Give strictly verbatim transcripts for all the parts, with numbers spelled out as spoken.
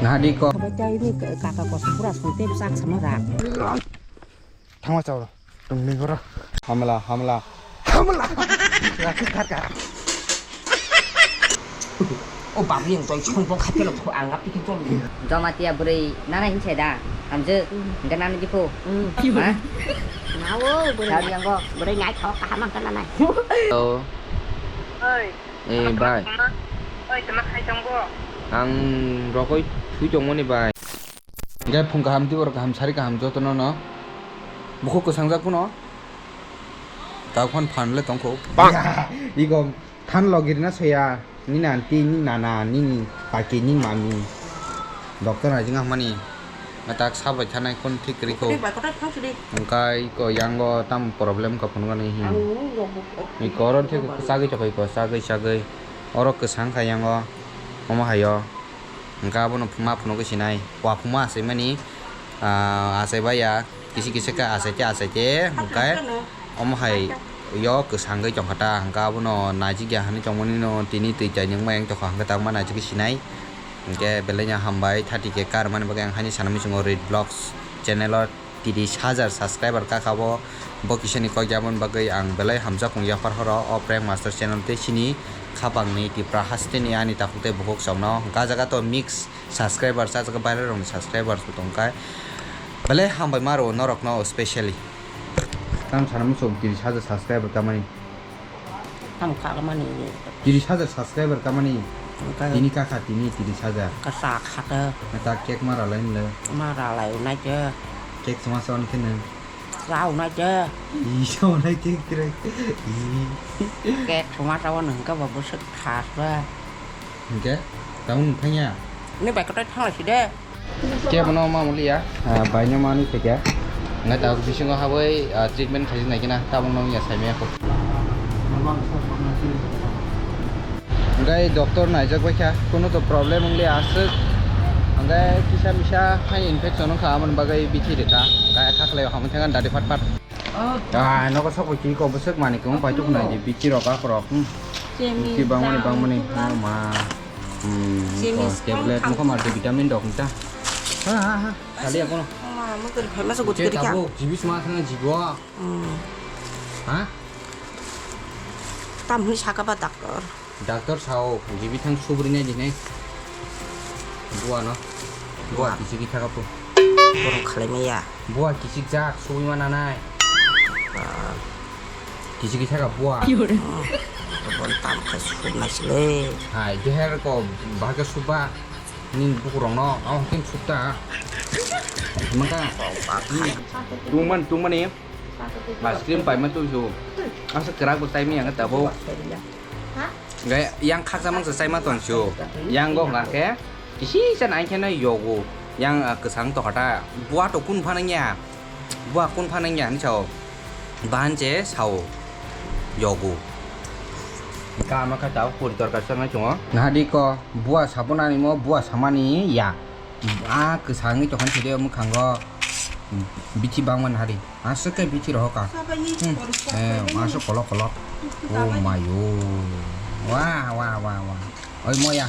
Nadi ko. Khabai tai ni kaka kosa pura song te sak sama rak. Thangma chao. Tong ni goro. Hamla, hamla. Hamla. Laki khat ka. O babu yang toi chong bong khat pelo ang ngap tikin chong. Jamatia bwrwi nana hinse da. Hamjwk. Hingke nana jipo. Ha? Nawo bwrwi. Sari yang go. Bwrwi nai thok kaham ang kana nai. Hello. Oi. Eh, bai. Oi, tama khai tongo. Ang rokoi thui tongmani bai. Hingke phung kaham, tibor kaham, sari kaham jotono no. Bukhuk kwsang jak phano. Tao phano phan le tongkho. Igo than logirna soya. Nini aunty, nini nana, nini kaki, nini mami. Doctor naijing hamani. Ngatak sabai thanai khun thik rikho. Kotai bai, kotai thang sidi. Hingke iko yango tam problem ka phunukani hin. Ang nung rok bo. Iko oro thik sagwi chokoi ko, sagwi, sagwi. Oro kwsang kha yango. Omo hayo. Hingke abono ma phunukgwi sinai. Wa phuma achaimani, ah, achaibai ya. Kisi kisi khe achaite achaite hingke omo hai yo kwsangwi tongkha ta, hingke abono najikya hinwi tongmani no tini twi chai nungma yang tokha hingke tabukma najigwi sinai. Hingke belai no hambai thirty K kar mani bagwi ang haini sana muchungo Red Vlogs channel o tiris hajar subscriber kakha bo, bo kisani kok yaboni bagwi ang belai hamjakmung yapharhoro o Prank Master channel tei chini khapangni Tipra hasteni ani takhuk tei bukhuk chomno hingke ah jaga to mix subscribers, ah jaga viral rokni subscribers bo tongkha. Belai hambai ma rwo norokno specially. Tamo sana muchung tiris hajar subscriber kamani. Tamo kha kamani. Tiris hajar subscriber kamani. Tini kakha tini tiris hajar. Kasa kha khe. Neta cake ma ralai nle. Ma ralai unai je. Cake sama sa on khe nang. Sa unai je. I sa unai cake kre. I. Cake sama sa on hingke bo bwswk thas ba. Hingke, tamo nung thangya? Ni bai kotor thanglai si de. Kebono ma mulia, ah, baino manwi phaikha. Hingke tabuk bisingo habwi, ah, treatment khaijak nai khe na, tabuk nung ya saimaya kho. Hingke doctor naijak baikha, kunu to problem wngli aswk. Hingke kisa misa hai infection wngkha, amoni bagwi bithi rwkha. Hingke khaklai hamwi thangkha dadi phat phat. Ah, nogo sok bai kiko bwswk manwi kwmwi pai tuk nai di, bithi rok, ak rok, hmm. Chini bithi bangmani, jang bangmani, tubla. Oh ma. Hmm, chini oh, tablet, song mokho mar de vitamin rok nta. Ha, ha, ha. Sali akono. Oh ma, mukul phai masa gut kiri kya? Tabuk, jibis ma sana jibo. Hmm. Ha? Tam hini saka ba doctor. Doctor sao, gibi thang subri nai dinai. Buano. Bua. Bua kichik kha kapu. Borok khalai maya. Bua kichik jak, subui ma nanai. Ah. Kichik kha ka bua. Bon tam kha sub nai sile. Hai, deher ko bahaka suba. Ning bukurong no, ang kin subta. Maka. Tungman, tungmani. Ice cream paima tu su. Asa kerak bo tai mi ang tabo. Gai yang khaksa mang sa sai ma ton su. Yang go nga khe. Kisi sa nai khe na yogo. Yang, ah, kesang to hata. Bua to kun phanang ya. Bua kun phanang ya ni sao. Ban je sao. Yogo. Ka ma kha tao puri torkar sa ngai chungo. Nadi ko bua sabunani mo bua samani ya. Ah, kwsangwi tongkha thide mwkhango bithi bangmani hari. Aswk khe bithi rohor ka. Hmm. Eh, aswk kolok kolok. Oh my oh. Wah, wah, wah, wah. Oi moya.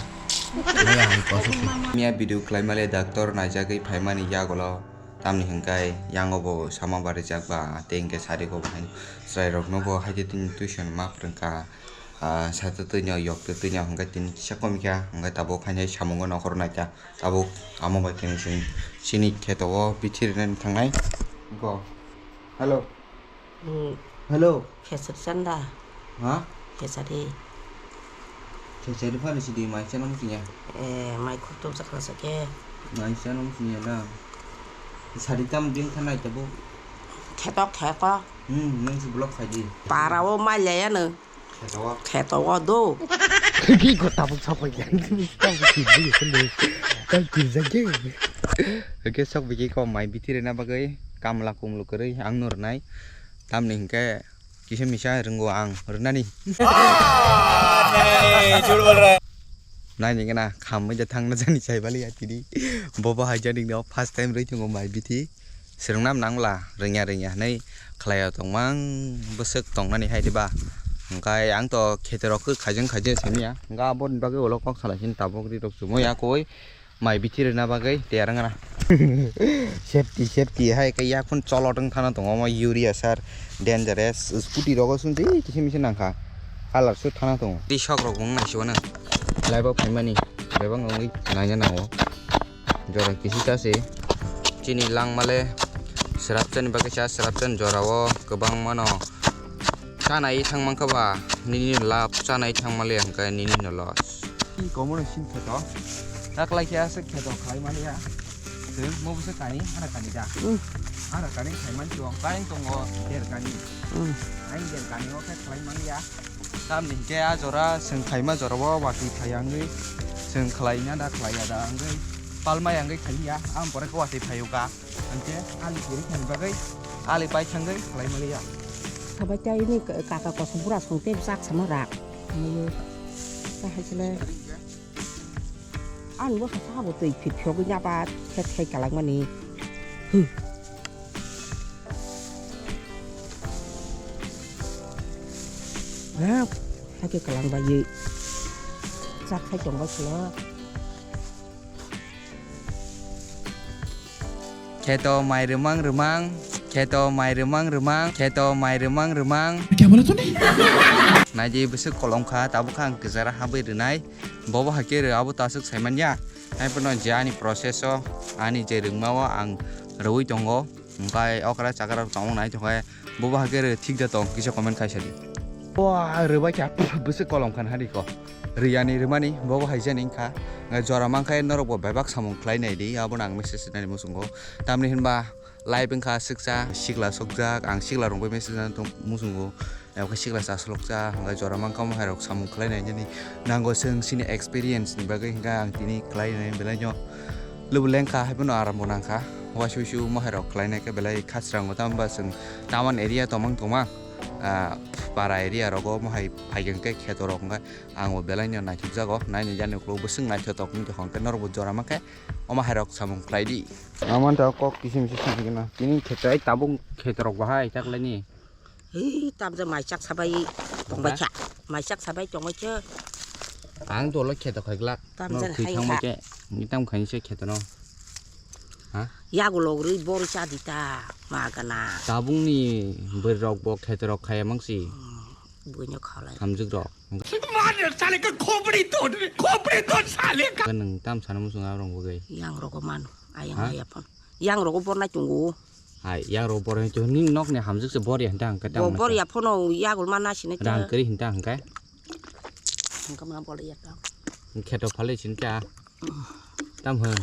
Moya, oi kosok se. Miya video khlaimale doctor naijagwi phaimani yagulo. Tamni hwnkhe yango bo sama barijak ba tei hwnkhe sari ko bo hai chwrairokno bo hai khe tini tuition ma phrwngkha. Ah, sato twino yokto twino hwnkhe tini kisa komikha hwnkhe tabuk haino samungo nokhornai kha. Tabuk amo bai khe chwng chini kheto o bithi rwnani thangnai. Go. Hello. Hmm. Hello. Khesari chanda. Ha? Khesari. Khesari phano sidi mai chana muchungya. Eh, mai khurtum chakla sake. Mai chana muchungya na. Sari tam din thanai tabuk. Kheto kheto. Hmm, nang si block khai di. Para o mai le ya no. Kheto o. Kheto o do. Ki ko tabuk sok pai yang. Tabuk ki di ko le. Tabuk ki jage. Oke, sok bigi ko mai bithi rwna bagwi kamla kumlu kwrwi ang no rwnai. Tamni hwnkhe kisa misa rwngo ang rwnani. Naini gana khamwi da thangna jani chai bali ya tini. Bobo hai jani no first time rwi tongo mai bithi. Swrwngna nangla rwngya rwngya hinwi khlai o tongmang bwswk tongnani hai diba. Hwnkhe ang to kheto rok khaijeng khaijeng simiya. Hwnkhe aboni bagwi ulo kok salai sini tabuk ri rok chumui ya koi. Mai bithi rwna bagwi tiyar wngna. Safety, safety hai khe yakhun cholot wng thana tongo, omo urea sar dangerous. Scooty rogo swnsi kisim kisim nangkha. Colour swi thana tongo. Tei sok rok wng naisingwano. Laibo phaimani bebak wngwi naina nango. Jora kisi ta se. Chini langmale swrapjani bagwi cha swrapjani jorao kwbangmano. Chanai thang mankha ba, nini no lab, chanai thang male hwnkhe nini no loss. Komono sin kheto. Taklai khe aswk kheto khlai mani ya. Chwng mo bwswk kani, ara kani da. Hmm. Ara kani khai man chwng, kain tongo der kani. Hmm. Ain der kani o khe khlai mani ya. Tamni hwnkhe a jora chwng khaima jora o watwi phai wngwi, chwng khlai na da khlai ya da wngwi, palma ya wngwi khai ya, ang pore khe watwi phai o ka. Hwnkhe ali kiri khaini bagwi ali pai thangwi khlai maliya. Sabai tei ini kaka kosom bura song tei bwsak sama rak. Mulu. Tahai sile. Ani bo sabo twi phit phiyogwi nyaba khe thai kalangmani. Huh. Ha, hakhe kalang bai. Chak khai tong bai sila. Kheto mai rwmang rwmang, kheto mai rwmang rwmang, kheto mai rwmang rwmang. Kya bola tune? Naidi bwswk kolom kha, tabuk kha ang kwchara habwi rwnai. Bobo hai khe rw abo ta aswk sai man ya. Hai phano je ani process o, ani je rwngma o ang rwui tongo. Hwnkhe okra chakra rok tongmung nai tongkhe. Bo bahai khe rw thik da tong, kisa comment khai sadi. Wah, rwbai kha, bwswk kolom khan hari ko. Riyani rwmani, bo bahai jani wngkha. Jora mankhe norok bo bebak samung khlai nai di, abono ang message nani muchungo. Tamni hinba live wngkha swksa, sikla sokjak, ang sikla rwngbai message nani muchungo. Abo khe sikla chaslokjak, hwnkhe jora mankha mo hai rok samung khlai nai nani. Nango chwng chini experience ni bagwi hwnkhe ang tini khlai nai belai no. Lubu lengkha, haiphano aram bo nangkha. Wasu wasu mohai rok khlainai khe belai khasrango, tamo ba chwng town area tongmang tongmang, ah, para area rogo mohai phaikhe kheto rok wngkha. Ang bo belai no naithok jago, naini jani ukulok bwswk naithotok wngkha, hwnkhe norok bo jora mankhe omo hai rok samung khlai di. Amanta kok kisim kisim hwnkhe no. Tini kheto ai tabuk kheto rok bahai taklaini. Hei, tamjak maichak sabai tongbai kha. Maichak sabai tongbai kha. Ang dolo kheto khai glak. Tamjak no hai thang kha. Bai khe. Ni tam khaini se kheto no. Ha? Yago logrwi bori cha di ta. Magana. Tabung ni bwrwi rok bo kheto rok khaya mangsi. Hmm, buino khalai. Hamjwk rok. Mano sale ka khopri to, khopri to sale ka. Nang tam sana musung arong bo gai. Yang rogo mano. Ayang ha? Ayapon. Yang rogo bornai tungu. Hai, yang rok bor hintu ni nok ni hamjwk se bor ya hinta hangke. Bo tang bor ya phono yagul ma na sini rang te. Kri hinta hangke. Hangke ma bol ya ta. Kheto phale sinta. Tam hwn.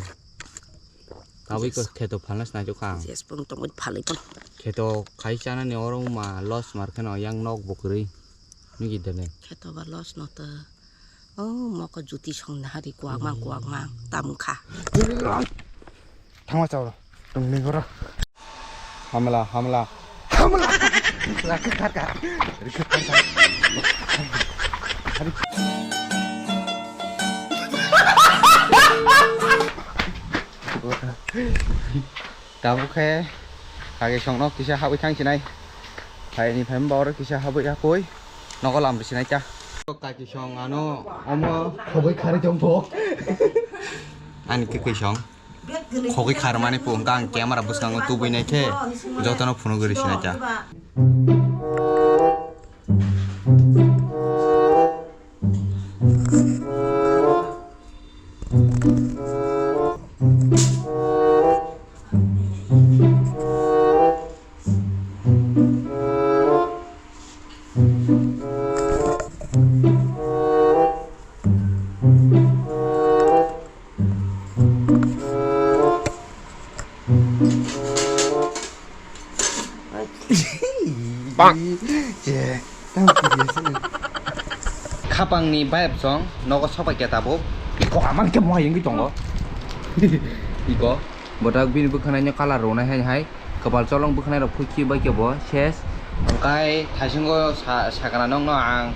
Tabui ko kheto phalna sna jo khang. Yes, pung tong phale pun. Kheto khai chana ni oro ma loss mar kheno yang nok bo kri. Nigi dene. Kheto ba loss no ta. Oh, moko juti song na hari kuak mang, kuak mang, tam kha. Thangma chao ro, tong ni goro. Hamla, hamla, hamla. Rakhi kar kar. Rakhi kar kar. Tabuk khe kaki songno kisa habwi thang sinai. Phaini phaima ba oro kisa habwi hakui nogo lam rw sinai ta. Kaki song ano omo khogwi kharwi tong bo. Ani khe kwi song. Khogwi kharmani pung kang camera bwskango tubui nai khe jotono phunugwi rw sinai ta. Bang. Khapangni bayap song nogo sopai khe tabuk. Iko aman khe mohai wngwi tongo. Iko botak bini bwkhanaino colour rwnai hai hai. Kwpal cholong bwkhanai rok phuiki bai khe bo ses. Hwnkhe thaisingo sa-, sakana nokno ang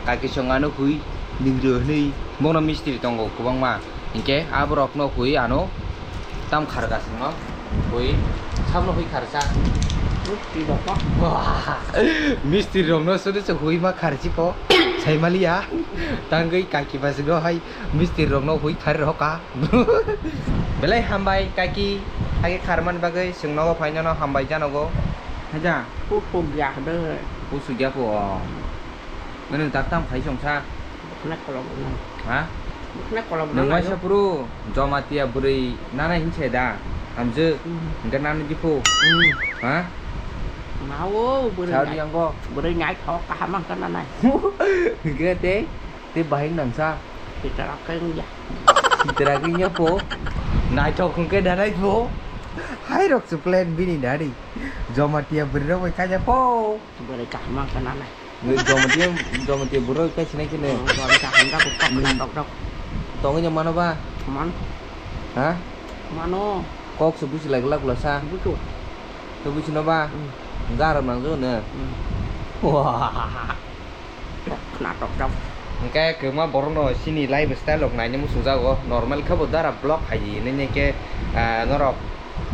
kaki song ano hui ningro hwnwi bono mistri tongo kwbangma. Hinkhe aborokno hui ano tam kharga songno hui sabno hui kharsa. Mistri rokno sori se hui ma kharsi pho. Saimaliya, tangwi kaki basino hai misti rokno hui thari rokha. Belai hambai kaki, hage kharman bagwi chwng nogo phainano hambai janogo. Haja. Pusuk ya de. Pusuk ya po. Nang tak tam khai song sa. Khna kolok nang. Ha? Khna kolok nang. Nang waisa puru Jamatia bwrwi nana hinse da. Hamjwk. Hmm. Hingke nana jipo. Hmm. Ha? Mao bwrwi. Saudi nai-, angko. Bwrwi nai thok kaham ang kana nai. Hingke te, te bahing nangsa. Sitra keng ya. Sitra keng ya po. Nai thok hingke da nai po. Hai rok se plan bini dari. Jamatia bwrwi rok bai kanya po. Bwrwi kaham ang kana nai. Nui Jamatia, Jamatia bwrwi kai sinai kene. Oh, bwrwi kaham da kok kok na dok dok. Tongwi no mano ba? Man. Ha? Mano. Kok se busi lai glak glak sa. Busu. To busi no ba? Hmm. Garam nang jo ne. Hmm. Wah. Kok na dok dok. Hingke kwma borok no sini lifestyle rok naina muchung jago. Normal khe bo dara vlog hai di hinwi ke, ah, norok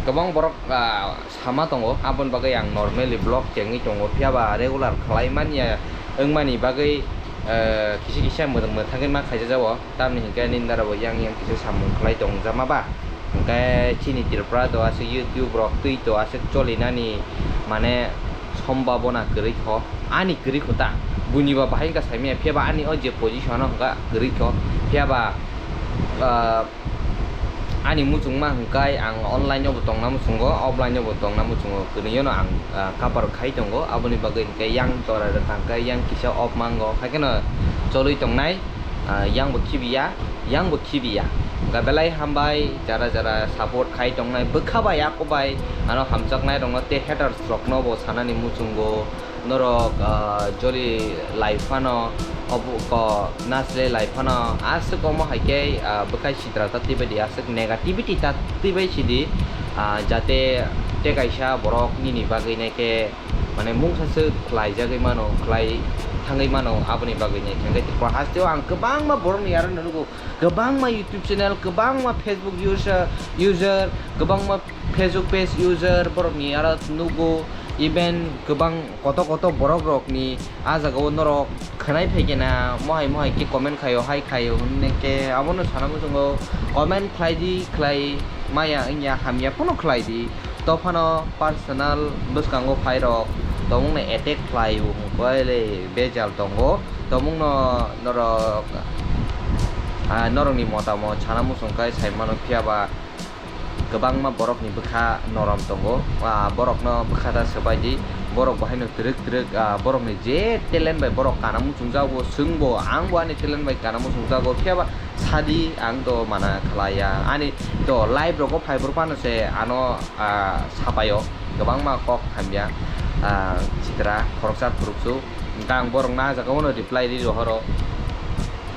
kwbang borok, ah, sama tongo, aboni bagwi ang normally vlog chengwi tongo, phiya ba regular khlai manya wngmani bagwi, eh, kisa kisa mwthangwi ma khaijak jago, tamni hinkhe nini dara bo yang yang kisa samung khlai tongjama ba, hinkhe chini Tripura do aswk YouTube rok twi do aswk cholinani mane sombhabona kwrwi kho, ani kwrwi kho ta, buini ba bahai wngkha saimanya, phiya ba ani o je position o hwnkha kwrwi kho, phiya ba, eh, Ani muchungma hwnkhe ang online o bo tongna muchungo, offline o bo tongna muchungo, kwnwi no ang, ah, cover khai tongo, aboni bagwi hwnkhe yang jora rwkha hwnkhe yang kisa off mango, haikheno cholwi tongnai, ah, yang bo khibiya, yang bo khibiya. Hwnkhe belai hambai, jara jara support khai tongnai, bwkha bai, ako bai, ano hamjaknai rokno tei haters rokno bo sanani muchungo. Norok, ah, joli lai phano, obo ko nasle lai phano, aswk omo hai khe, ah, bwkhai sitra ta twibai di, aswk negativity ta twibai sidi, ah, jate tei kaisa borok nini bagwi nai khe, mane, mungsa swk khlai jagwi mano, khlai thangwi mano, aboni bagwi nai khe. Hwnkhe Tripura hasteo ang kwbangma borokni aro nugo, kwbangma YouTube channel, kwbangma Facebook user, user, kwbangma Facebook page user borokni aro nugo, even kwbang koto koto borok rokni ah jaga o norok khwnai phai khe na mohai mohai khe comment khaio, hai khaio hwnwi khe abono sana muchungo comment khlai di, khlai maya wngya hamya phano khlai di, to phano personal bwskango phai rok tongmung no attack khlai o hwnkhe le bejal tongo, tongmung no norok, ah, norokni motamot sana muchung khe sai mano phiya ba. Kwbangma borokni bwkha norom tongo, ah, borokno bwkha da swbai di, borok bo haino twrwk twrwk, ah, borokni je talent bai borok kana muchung jago, chwngbo, angbo ani talent bai kana muchung jago, phiya ba sadi ang to mana khlaiya, ani to live rogo phaibrw phano se ano, ah, sapaio, kwbangma kok hamya, ah, sitra khoroksa khoroksa, hwnkhe ang borokno ah jaga o no reply ri rohoro.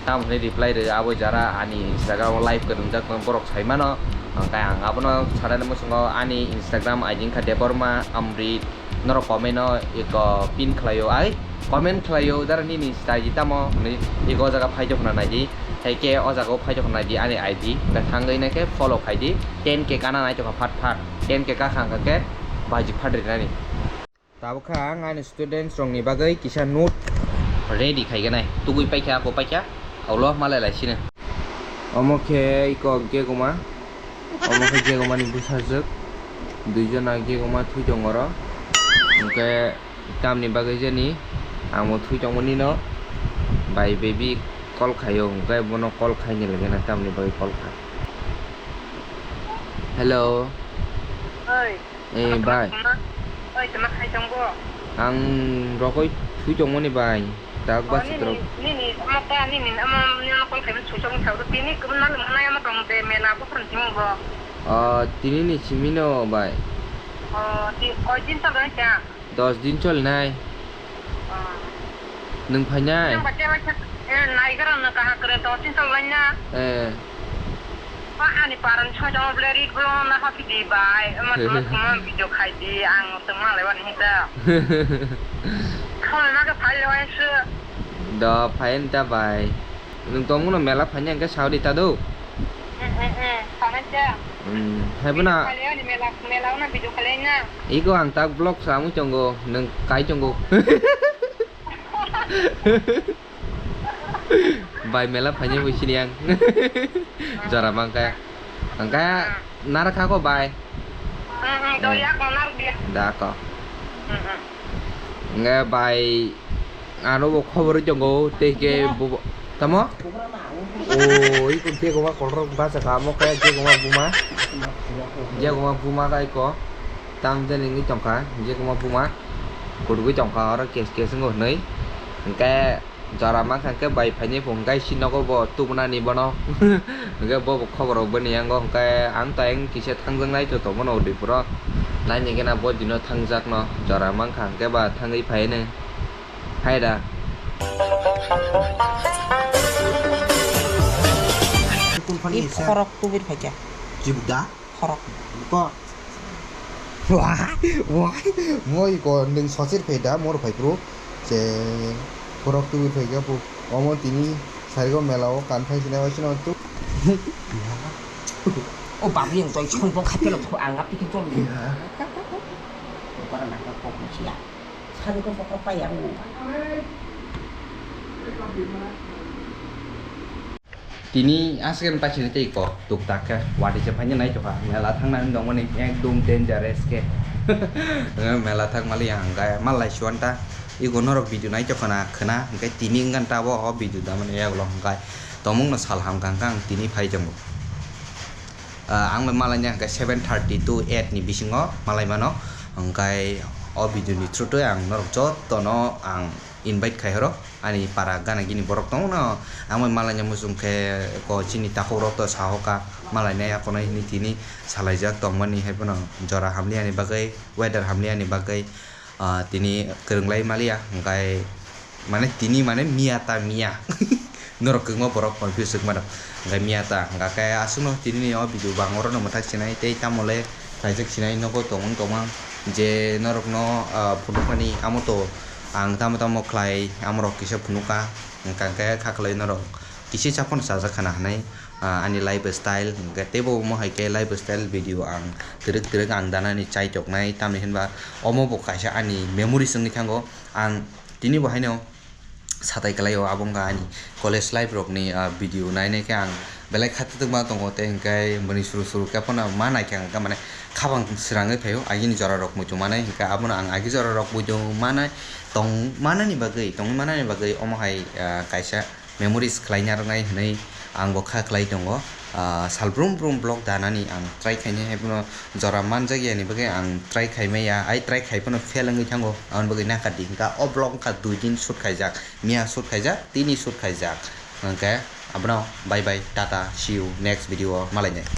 Tamo hwnwi reply rw, abo jara ani Instagram o live kwrwngjak tong borok sai mano. Hwnkhe ang abono sanani muchungo ani Instagram I D wngkha Debbarma Amrit. Norok comment o eko pin khlaio, ai comment khlaio, jara nini Insta I D tamo hwnwi eko o jaga phai tongkhna nai di. Hai khe o jaga o phai tongkhna nai di ani I D. Hwnkhe thangwi nai khe follow khai di. Ten K kana nai tongkha phat phat. Ten K kakha hwnkha khe baji phat rinani. Tabuk kha ang ani students rokni bagwi kisa note ready khaiganai. Tugui paikha, ako paikha, aulo malai lai sino. Omo khe iko gegoma, omo khe gegomani bwsajwk, duijona gegoma thwi tongo oro. Hwnkhe tamni bagwi jani ang bo thwi tongo nino, bai baby call khaio, hwnkhe bono call khaini lagina tamni bagwi call kha. Hello. Oi. Eh, bai. Oi, tama khai tongo. Ang rokoi thui tongmani bai. Tak. Oh, basi nini, trok. Nini, ama ta, nini, ama, nini ama call khaimani sui chong thao. Tini kubun malum hanai ama tong de, mela bo khon timo bo. Oh, tini ni simi no bai. Oh, ti, koi din ta bai ta? Dos din chol nai. Oh. Nwng phainai? Nang ba te bai khe, eh, nai gara no kaha kre dos din chol bai na. Eh. Ba ani paran choi dong ble ri gulo na ha phi di bai. Ama tuma tuma video khai di, ang tuma le wan hita. Khole ma ke phai le wan su. Do phain ta bai. Nwng tongmano mela phainai hwnkhe saudi ta do. Eh, eh, eh, phainai ta. Hmm, hai bono. Video khai le ani mela, mela ona video khai le na. Iko ang tak vlog samui tongo, nwng kai tongo. Bai mela phainai bo sini ang. Jora mangkha. Angkha nara kha ko bai. Hmm, hmm, to yak mo nar dia. Da ko. Hmm, hmm. Nge bai ano bo khobor tongo tei ke bo tamo? O iko je goma kolrok basa ka mo kaya je goma buma. Je goma buma kai ko. Tam de nini tongkha je goma buma. Kudugui tongkha oro kes kes ngo hnoi. Angkhe Jora mangkha hwnkhe bai phainai phung hwnkhe si nogo bo tubunani bono. Hwnkhe bo bo khobor rok bini yango hwnkhe ang to ayang kisa thangjaknai to tongmano Udaipuro. Naini gana bo dino thangjakno jora mangkha hwnkhe ba thangwi phaino. Hai da. I khorok tubui phaikha. Chibuk da? Khorok. Ko. Wah, wah, moi ko nung sosir phai da, mor phai pro. Se khorok tubui phai ga bu. Omo tini sarigo mela o kan phai sina wai sina tu. O babi yang toi chong bong khape lo ang api ke chong. Para nang ko ko sia. Sarigo ko ko pa yang. Tini aswk paisini tei kok tuk tak khe watwi se phaina nai tongkha mela thangna wng tongmani ekdum dangerous khe. Mela thang mali ang khe malai suan ta iko norok video nai tongkha na khwna hwnkhe tini wngkha ta bo o video da mani yak long hwnkhe tongmung no sal ham kang kang tini phai tongo. Ah, ang bai malai nai hwnkhe seven thirty to eight ni bisingo malai mano hwnkhe o video ni through twi ang norok joto no ang invite khai horo. Ani para gana gini borok tongo no, ang bai malaina muchung khe ko chini takhuk rok to sahoka malainai akonai hwnwi tini salaijak tongmani hai phano jora hamliya ni bagwi weather hamliya ni bagwi, ah, tini kwrwng lai maliya hwnkhe mane tini mane miya ta miya norok kwbangma borok confuse wngmano hwnkhe miya ta hwnkha khe aswkno tini ni o video bo ang orono mwthak sinai tei tamo le kaijak sinai nogo tongmang tongmang je norok no, ah, phunukmani amo to. Ang tamo tamo khlai amorok kisa phunukha, hwnkha khe kha khlai norok kisi saphano chajak khana hinwi, ah, ani life style, hwnkhe teibo omo hai khe life style video ang twrwk twrwk ang danani chai toknai, tamni hinba omo bo kaisa ani memories wngwi thango. Ang tini bo haino satai kwlaio, abo wngkha ani college life rokni, ah, video nai nai khe ang belai khatitwk ma tongo, tei hwnkhe bini suru suru khe phano ma nai khe ang khe mane khabang srangwi phaio, agini jora rok muitu manai hwnkhe abono ang agi jora rok muitu manai. Tong manani bagwi, tongwi manani bagwi omo hai, ah, kaisa memories khlaina rwnai hwnwi ang bo kha khlai tongo. Ah, sal brum brum vlog danani ang try khainai, hai phano jora manjak yani bagwi ang try khai maya, ai try khai phano fail wngwi thango, aboni bagwi naka di hwnkha o vlog wngkha dui din shoot khaijak, miya shoot khaijak, tini shoot khaijak, hwnkhe abono bye bye, tata, see you next video o, malainai.